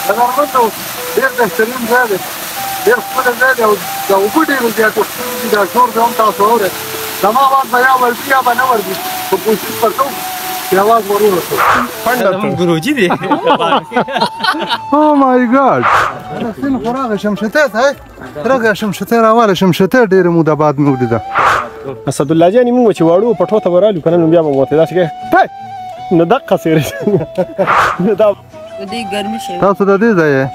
قدرمندو ډېر بهترین ځای دی، ډېر ښکلی ځای دی او د اوبه ډېرې زیاتې ښکلې دي. دا شور به هم تاسو اورئ. زما اواز به یا ورځي یا به نه ورځي، خو کوشش به کوو چې اواز ور ورسوو. زموږ ګروجي دی. Oh my God! سین خو راغی شمشتی ته راغی، شمشتی راواله. شمشتی ډېره موده بعد مې ولیده. اسدالله جان موږ چې واړو پټو ته ورالو که نه نو بیا به مو ورته داسې کوي نو دقسې نو دا دې ګرمي شوی. تاسو د دې ځای یې؟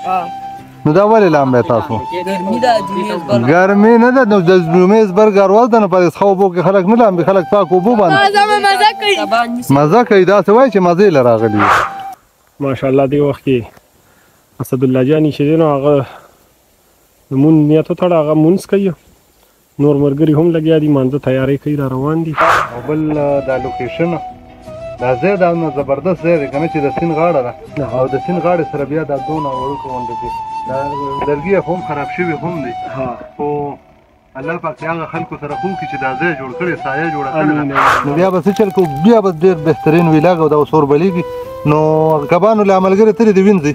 نو دا ولې لامبئ تاسو؟ ګرمي ده، جمعې زبر. ګرمي نه ده، نو د جمعې زبرګ ورځ ده، نو په دې سخو اوبو کې خلک نه لامبي، خلک پاکو اوبو باندې مزه کوي. مزه کوي. داسې وایي چې مزې له راغلي یو. ماشاءالله دې وخت کې اسدالله جاني چې دی نو هغه د مونځ نیت وتړه، هغه مونځ کوي. نور ملګري هم لګیا دي، مانځه تیاری کوي، را روان دي. او بل دا لوکیشن دا ځای دا نو زبردست ځای دی که نه چې د سیند غاړه ده او د سیند غاړې سره بیا دا دونه وړوکی غونډه دي، دا لرګي هم خراب شوي هم دي، خو الله پاک دې هغه خلکو سره ښه وکړي چې دا ځای جوړ کړی، سایه جوړه کړې ده. نو بیا به څه چل کوو؟ بیا به ډېر بهترین ویلاګ او دا اوس اور بلېږي. نو کبانو له ملګري ترې دې وینځي.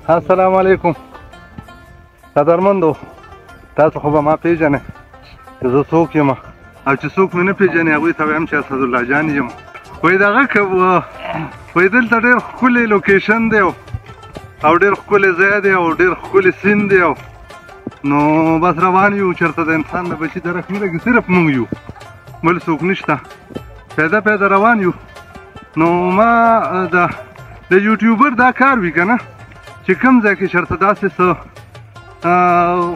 السلام علیکم قدرمندو، تاسو خو به ما پېژنئ چې زه څوک یم، او چې څوک مې نه پېژني هغوی ته وایم چې اسدالله جان یم. وایي دغه وایي دلته ډېر ښکلی لوکیشن دی او ډېر ښکلی ځای دی او ډېر ښکلی سیند دی. او نو بس روان یو، چېرته د انسان د بچي درک نه لګي، صرف موږ یو، بل څوک نشته. پیاده پیاده روان یو. نو ما د یوټیوبر دا کار وي که نه چې کوم ځای کې چېرته داسې څه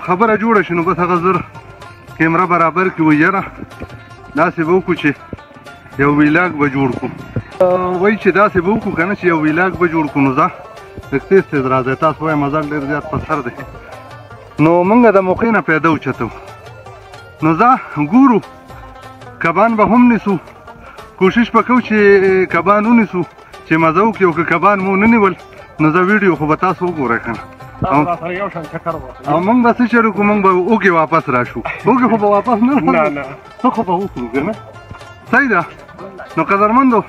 خبره جوړه شي نو بس هغه زر کیمره برابر کړي، وایي یاره داسې به وکړو چې یو ویلاګ به جوړ کړو. وایي چې داسې به وکړو که نه چې یو ویلاګ به جوړ کړو. نو ځه لږ تېز تېز راځئ، تاسو وایي مزل ډېر زیات په سر دی. نو موږ د موقع نه پیاده وچتو. نو ځه ګورو کبان به هم نیسو، کوشش به کوو چې کبان ونیسو چې مزه وکړي. او که کبان مو نه نیول نو زه ویډیو خو به تاسو وګورئ که نه. او موږ به څه چل وکړو؟ موږ به اوږې واپس راشو. اوږې خو به واپس نه نه، څه خو به وکړو که نه؟ صحیح ده. نو قدرمندو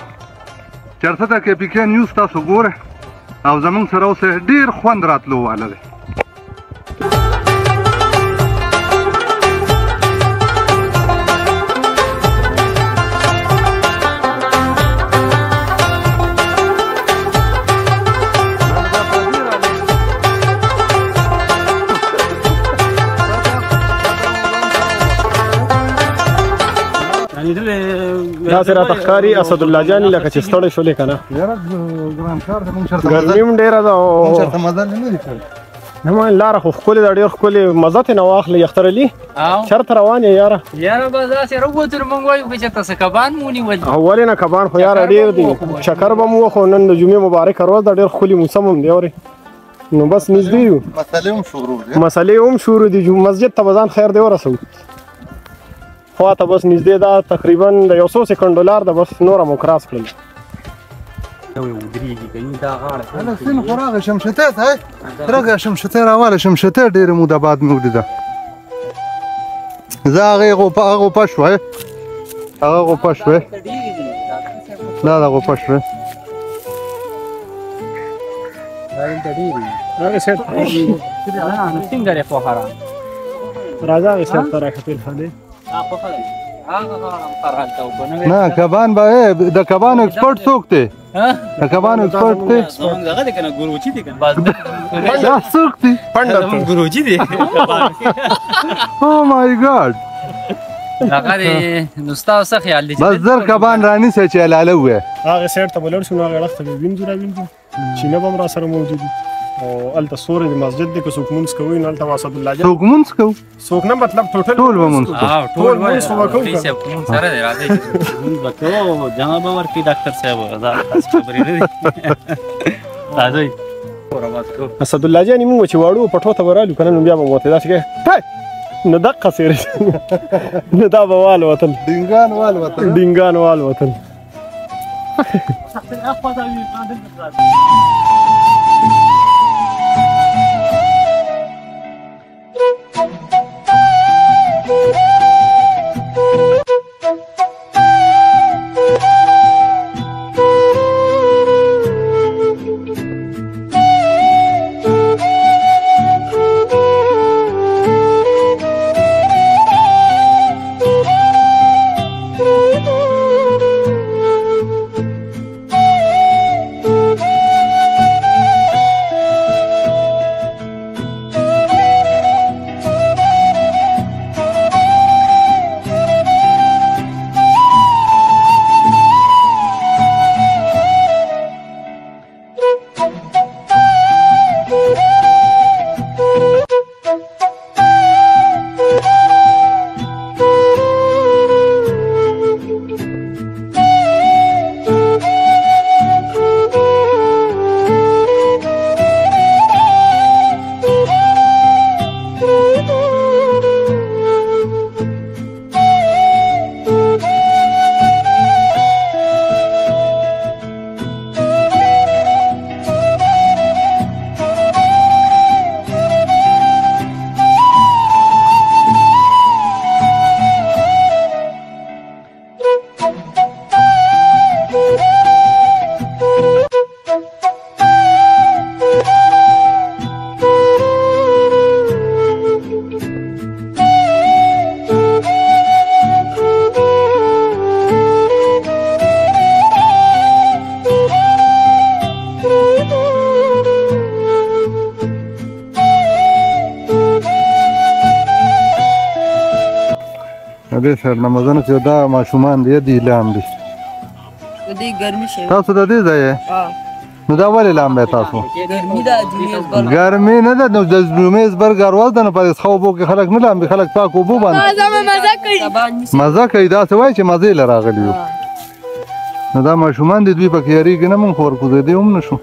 چېرته ته کې پي کې نیوز تاسو ګورئ او زموږ سره اوس ډېر خوند راتلو واله دی. داسې راته ښکاري اسدالله جاني لکه چې ستړی شولې که نه؟ یاره ګران کار دی، موږ چېرته ګرمي هم ډېره ده او موږ چېرته مزل نه دی کړی. نه ما لاره خو ښکلې ده، ډېر ښکلې مزه ترې نه واخلې. اختر علي چېرته روان یې یاره؟ یاره بس داسې راووتلو، موږ وایو که چېرته څه کبان مو ونیول. او ولې نه، کبان خو یاره ډېر دي، چکر به مو وخو. نن د جمعې مبارکه ورځ ده، ډېر ښکلي موسم هم دی اورې. نو بس نږدې یو، مسلې هم شروع دي، مسلې هم شروع دي. مسجد ته به ځان خیر دی ورسوو. خواته بس نږدې ده، تقریبا د یو څو سیکنډو لار ده، بس نوره مو کراس کړل. هله سیند خو راغی شمشتی ته راغی، شمشتی راواله. شمشتی ډېره موده بعد مې ولیده. زه هغې غوپه شوې، هغه غوپه شوې، دا د غوپه شوې. هغې سایډ ته څنګه دی خوښه راځه، هغې سایډ ته راشه پیل. نه کبان به د کبانو ایکسپرټ څوک دی؟ د کبانو ایکسپرټ دی دغه دی کنه، ګروچی دی کنه. دا څوک دی؟ ګروچی دی. او مای ګاډ هغه دی. نو ستاسو څه خیال دی؟ بس زر کبان رانیسئ چې حلاله ووایې. هغې سایډ ته به لاړ شو، نو هغې اړخ ته به وینځو راوینځو، چینه به هم راسره موجود وي. او هلته سوری د مسجد دی، که څوک مونځ کوي نو هلته به اسدالله جان څوک مونځ کوو؟ څوک نه، مطلب ټوټل ټول به مونځ کوو. ټول مونځ خو به کوو. مونځ سره دی، راځئ مونځ به کوو، جمع به ورکړي ډاکټر صاحب، دا داسې خبرې نه دي. راځئ اسدالله جان موږ چې واړو پټو ته ورالو که نه نو بیا به مو ورته داسې کوي نو دقسې نو دا به والوتل، ډینګان والوتل، ډینګان والوتل. دې سایډ نه مزه نه چې دا ماشومان دي، دي لامبي. دې ګرمي شي. تاسو د دې ځای؟ نو دا ولې لامبئ تاسو؟ ګرمي ده، جمعې زبر. ګرمي نه ده، نو د جمعې زبرګ ورځ ده، نو په دې ښه اوبو کې خلک نه لامبي، خلک پاک اوبو باندې مزه کوي. مزه کوي، داسې وایي چې مزې له راغلي یو. نو دا ماشومان دي، دوی پکې یریږي نه، مونږ خو ورکوزېدی هم نه شو،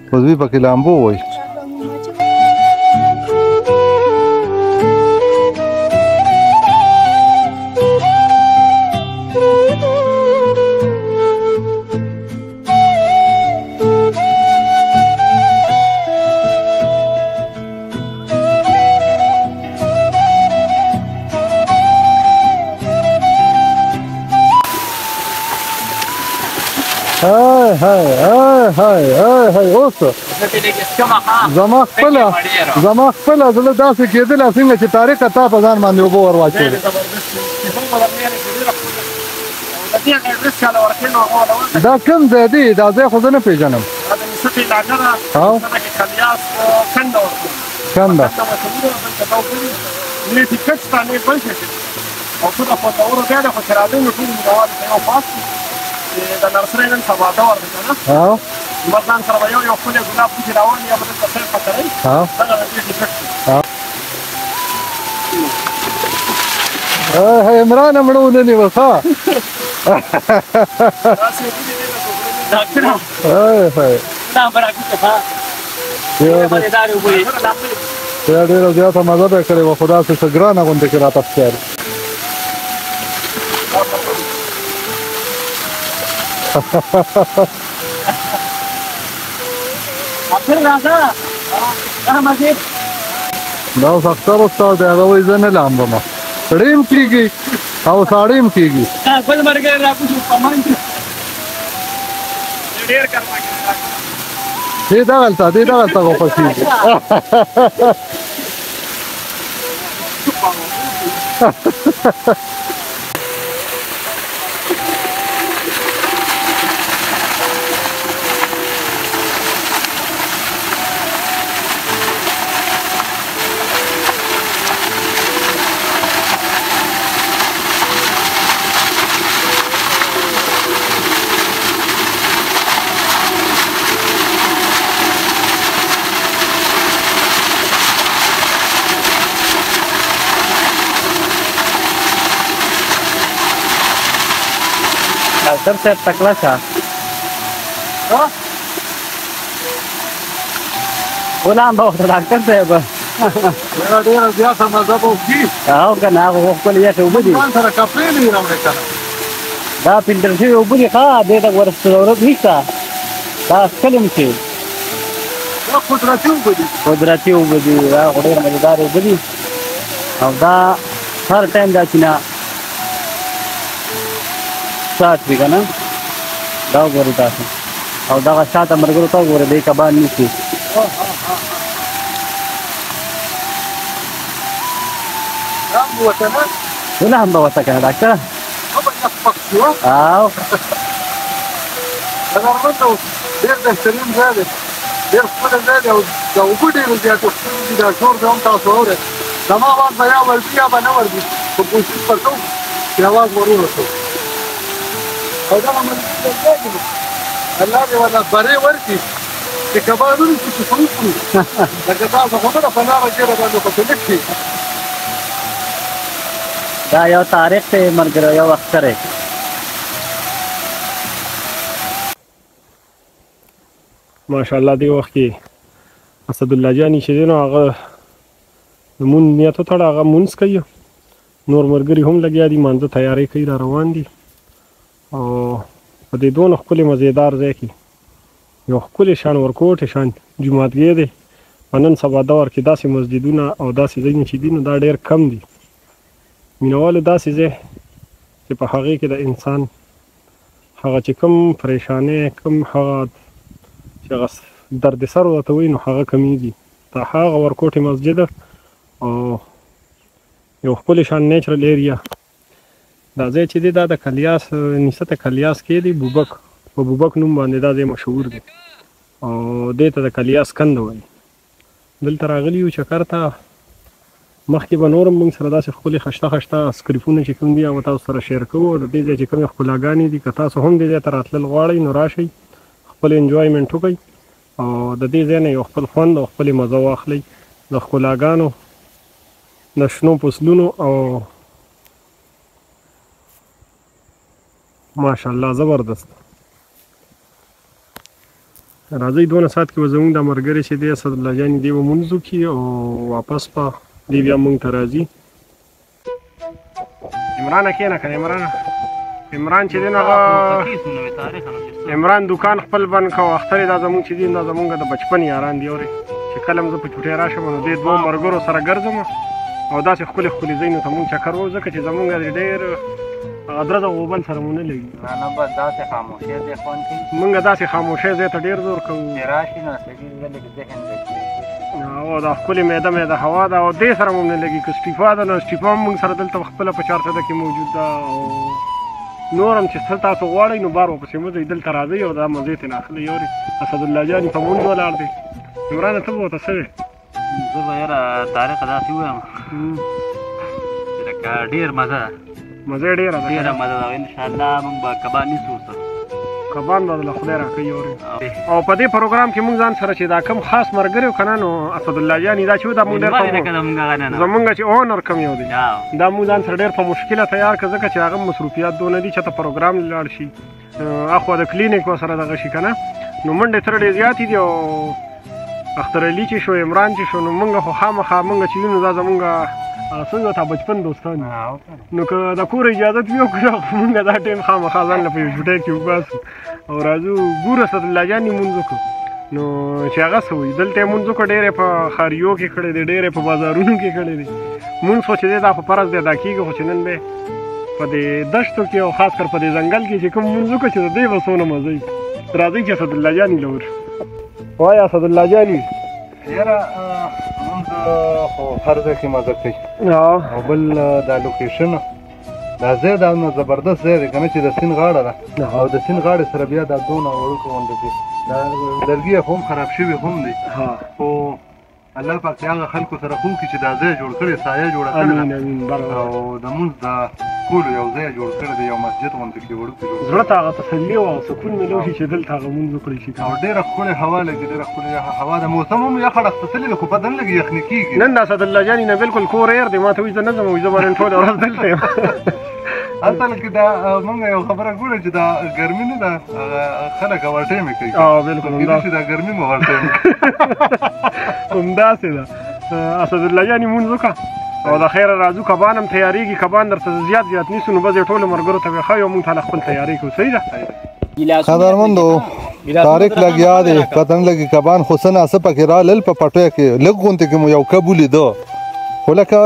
خو دوی پکې لامبو وایي. های های های های های های اوس زما خپله زړه داسې کېدله څنګه چې طارق تا په ځان باندې اوبه ور واچولې. دا کوم ځای دی؟ دا ځای خو زه نه پېژنم. کنده د نرسرۍ نن سبا دور دی که نه، لمر ځان سره به یو یو ښکلی ګلاب بوټي راوړي، یا به دلته سیر پکوي، دغه د دې ټکټ دی. عمران مړه ونه نیوه ښه. ډېره زیاته مزه به یې کړې وه، خو داسې څه ګرانه غوندې کې راته ښکاري. دا اوس اختر استاد دی، هغه وایي زه نه لامبم، سړی هم کېږي او ساړی هم کېږي. دې دغلته دې دغلته غوښه کېږي. ډاکټر صاحب تکړه شه. غلام به ورته ډاکټر صاحب. ډېره زیاته مزه به وکړي. او که نه، هغه خو ښکلې یخې اوبه دي. ځان سره کپړې نه وي راوړې که نه؟ دا فلټر شوې اوبه دي، ښه دې ته ورته ضرورت نشته، دا څښلې هم شي. دا قدرتي اوبه دي. قدرتي اوبه دي، دا خو ډېر مزېدارې اوبه دي. او دا هر ټایم دا چې نه سات وي که نه، دا وګورئ تاسو. او دغه شاته ملګرو ته وګورئ، دی کبان نیسي. ولا هم به وته که نه ډاکټر؟ او ډېر بهترین ځای دی، ډېر ښکلی ځای دی، او د اوبه ډېرې زیاتې ښکلې دي. دا شور به هم تاسو اورئ. زما اواز به یا ورځي یا به نه ورځي، خو کوشش به کوو چې اواز ور ورسوو. او دغه ملګري لګیا دي، الله دې ورله برې ورکړي چې کبان ونیسي چې څه وخورو. لکه تاسو خو نه ده په لاره ګېره باندې خو څه لږ شي. دا یو تاریخ دی ملګری، یو اختر دی. ماشاءالله دې وخت کې اسدالله جاني چې دی نو هغه د مونځ نیت وتړه، هغه مونځ کوي. نور ملګري هم لګیا دي، مانځه تیارۍ کوي، را روان دي. او په دې دونه ښکلي مزېدار ځای کې یو ښکلی شان ورکوټی شان جوماتګی دی. په نن سبا دور کې داسې مسجدونه او داسې ځایونه چې دي نو دا ډېر کم دي. مینوالو داسې ځای چې په هغې کې د انسان هغه چې کوم پریشانې، کوم هغه چې هغه دردسر ورته وایي نو هغه کمیږي. دا هغه ورکوټی مسجد او یو ښکلی شان نیچرل ایریا. دا ځای چې دی دا د کلیاس نسته کلیاس کې دی، بوبک په بوبک نوم باندې دا ځای مشهور دی او دې ته د کلیاس کنده وایي. دلته راغلي یو چکر ته. مخکې به نور هم موږ سره داسې ښکلي خشته خشته سکریپونه چې کوم دي هغه تاسو سره share کوو. او د دې ځای چې کومې ښکلاګانې دي، که تاسو هم دې ځای ته راتلل غواړئ نو راشئ، خپل enjoyment وکړئ او د دې ځای نه یو خپل خوند او خپلې مزه واخلئ، د ښکلاګانو، د شنو فصلونو او ماشاءالله زبردست. راځئ دونه ساعت کې به زموږ دا ملګری چې دی اسدالله جاني دی به مونځ وکړي او واپس به دی بیا مونږ ته راځي. عمرانه کښېنه که نه عمرانه، عمران چې دی نو هغه عمران دوکان خپل بند کړ او اختر یې دا زموږ چې دي دا زموږ د بچپن یاران دي. اورې چې کله هم زه په چوټۍ راشم نو دې دوو ملګرو سره ګرځم او داسې ښکلي ښکلي ځایونو ته مونږ چکر وو، ځکه چې زموږ ډېر هغه درز او غوبل سره مو نه لګي. نه بس داسې خاموشۍ ځای خوند کوي. مونږ داسې خاموشۍ ځای ته ډېر زور کوو چې راشي نو سړي زړه لږ ذهن لږ او دا ښکلې میده میده هوا ده او دې سره مو نه لګي. که سټیفا ده نو سټیفا هم مونږ سره دلته خپله په چارسده کې موجود ده او نور هم چې څه تاسو غواړئ نو بار ورپسې مه ځئ، دلته راځئ او دا مزې ترې اخلئ. اورې اسدالله جان په مونځ ولاړ دی. عمرانه ته به ورته څه وې؟ زه به یاره طارق داسې ووایم چې لکه ډېر مزه ده، مزه یې ډېره ده، ډېره مزه ده. انشاءالله موږ به کبان نیسو ورسره، کبان به له خدای راکوي. اورې او په دې پروګرام کې مونږ ځان سره چې دا کوم خاص ملګری و که نه نو اسدالله جان دا چې و دا مونږ ډېر زمونږ چې owner کوم یو دی دا مونږ ځان سره ډېر په مشکله تیار کړه، ځکه چې هغه مصروفیات دونه دي چې ته پروګرام لاړ شي اخوا د کلینیک ورسره دغه شي که نه نو منډې ترډې زیاتې دي. او اختر علي چې شو، عمران چې شو، نو مونږ خو خامخا مونږ چې یو نو دا زمونږ هغه څنګه تا بچپن دوستان نو که د کور اجازت وي او که نه مونږ دا ټایم خامخا ځان له په یو چوټۍ کې وباسو او راځو. ګوره اسدالله جان یې مونځ وکړو نو چې هغه څه وایي دلته یې مونځ وکړو، ډېر یې په ښاریو کې کړی دی، ډېر یې په بازارونو کې کړی دی. مونځ خو چې دی دا خو فرض دی ادا کېږي، خو چې نن به په دې دشتو کې او خاص کر په دې ځنګل کې چې کوم مونځ وکړو چې د دې به څونه مزه وي. راځئ چې اسدالله جان یې له ورشو. وایه اسدالله جان یې. یاره مونځ خو هر ځای کې مزه کوي او بل دا location دا ځای دا نو زبردست ځای دی که نه چې د سیند غاړه ده او د سیند غاړې سره بیا دا دونه وړوکی غونډه دی، دا لرګي خو هم خراب شوي هم دي، خو الله پاک دې هغه خلکو سره ښه وکړي چې دا ځای جوړ کړی، سایه جوړه کړې ده او د مونځ د کولو یو ځای جوړ کړی دی، یو مسجد غونډه کې وړوکی جوړ. زړه ته هغه تسلي او سکون میلاو شي چې دلته هغه مونځ وکړی شي. او ډېره ښکلې هوا لګي، ډېره ښکلې هوا ده، موسم هم یخ اړخ ته تللی دی خو بدن لږ یخني کېږي. نن د اسدالله جاني نه بالکل کور ایر دی، ما ته وایي زه نه ځم، وایي زه به نن ټوله ورځ دلته یم. اصل کې دا مونږ یو خبره ګوره چې دا ګرمي نه ده، خلک overtime یې کوي. بالکل همداسې دا ګرمي مو overtime همداسې ده. اسدالله جاني مونځ وکړه او د خیره راځو، کبان هم تیارېږي، کبان درته زیات زیات نیسو نو بس یې ټولو ملګرو ته به ښه یو مونږ ته خپل تیاری کوو. صحیح ده؟ قدرمندو طارق لګیا دی، پته نه لګي کبان خو څه ناڅه پکې رالل په پټیو کې، لږ غونتې کې مو یو کب ولیده، خو لکه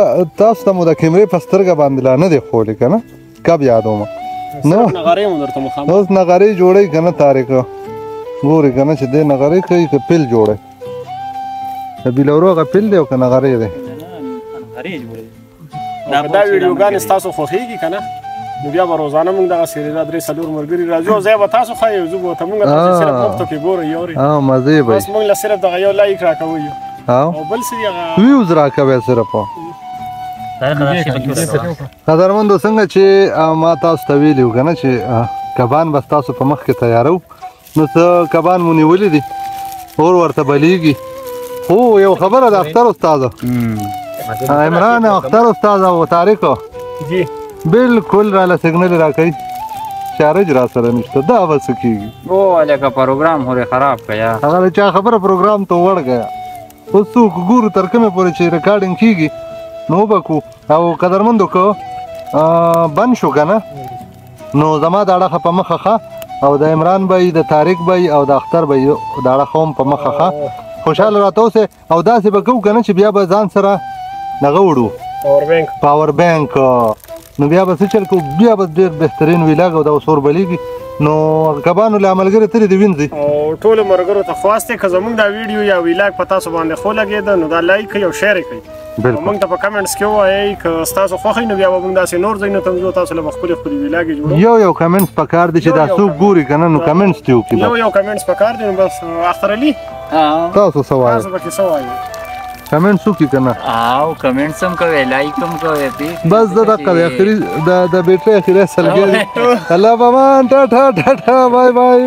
تاسو ته مو د کیمرې په سترګه باندې لا نه دی ښوولی که نه، کب یادوم نو نغارې مو درته مخامخ اوس نغارې جوړوي که نه طارق ګوري که نه چې دی نغارې کوي که پیل جوړوي، د بیلورو هغه پیل دی او که نغارې دی؟ نغارې جوړوي. دا ویډیوګانې ستاسو خوښېږي که نه نو بیا به روزانه موږ دغه سیرې دا درې څلور ملګري راځو او ځای به تاسو ښایو، زه به ورته موږ تاسو صرف مفتو کې ګورئ اورئ. مزې به بس موږ له صرف دغه یو like راکوئ او بل څه دي هغه views راکوئ صرف. قدرمندو څنګه چې ما تاسو ته ویلي وو که نه چې کبان به ستاسو په مخ کې تیارو، نو څه کبان مو نیولي دي، اور ورته بلیږي. خو یو خبره د اختر استاد عمران او اختر استاد او طارق جی بالکل راله signal راکوي، چارج را سره نشته، دا به څه کېږي؟ او لکه پروګرام هورې خراب کړه هغه د چا خبره پروګرام ته وړ ګیا. اوس څوک ګورو تر کومې پورې چې recording کېږي نو به کو. او قدرمندو که بند شو که نه نو زما د اړخه په مخه ښه، او د عمران به د طارق به او د اختر به د اړخه هم په مخه ښه، خوشحاله راته اوسئ. او داسې به کوو که نه چې بیا به ځان سره دغه وړو power bank، نو بیا به څه چل کوو، بیا به ډېر بهترین vlog او دا اوس اور بلېږي. نو کبانو له ملګري ترې دې وینځي. او ټولو ملګرو ته خواست دی که زموږ دا ویډیو یا vlog په تاسو باندې ښه لګېده نو دا like کړئ او share یې کړئ، او موږ ته په comments کې ووایئ که ستاسو خوښ وي نو بیا به موږ داسې نور ځایونو ته هم ځو، تاسو له به ښکلي ښکلي vlog یې جوړو. یو یو comments پکار دی چې دا څوک ګوري که نه نو comments دې وکړي. یو یو comments پکار دی. نو بس اختر علي تاسو څه وایئ؟ تاسو پکې څه وایئ؟ کمنټ څوک که نه؟ او کمنټس هم کوي، لایک هم کوي. بس دا دقه د اخري د بیټرۍ اخري سلګۍ. الله په امان، ټاټا ټاټا، بای بای.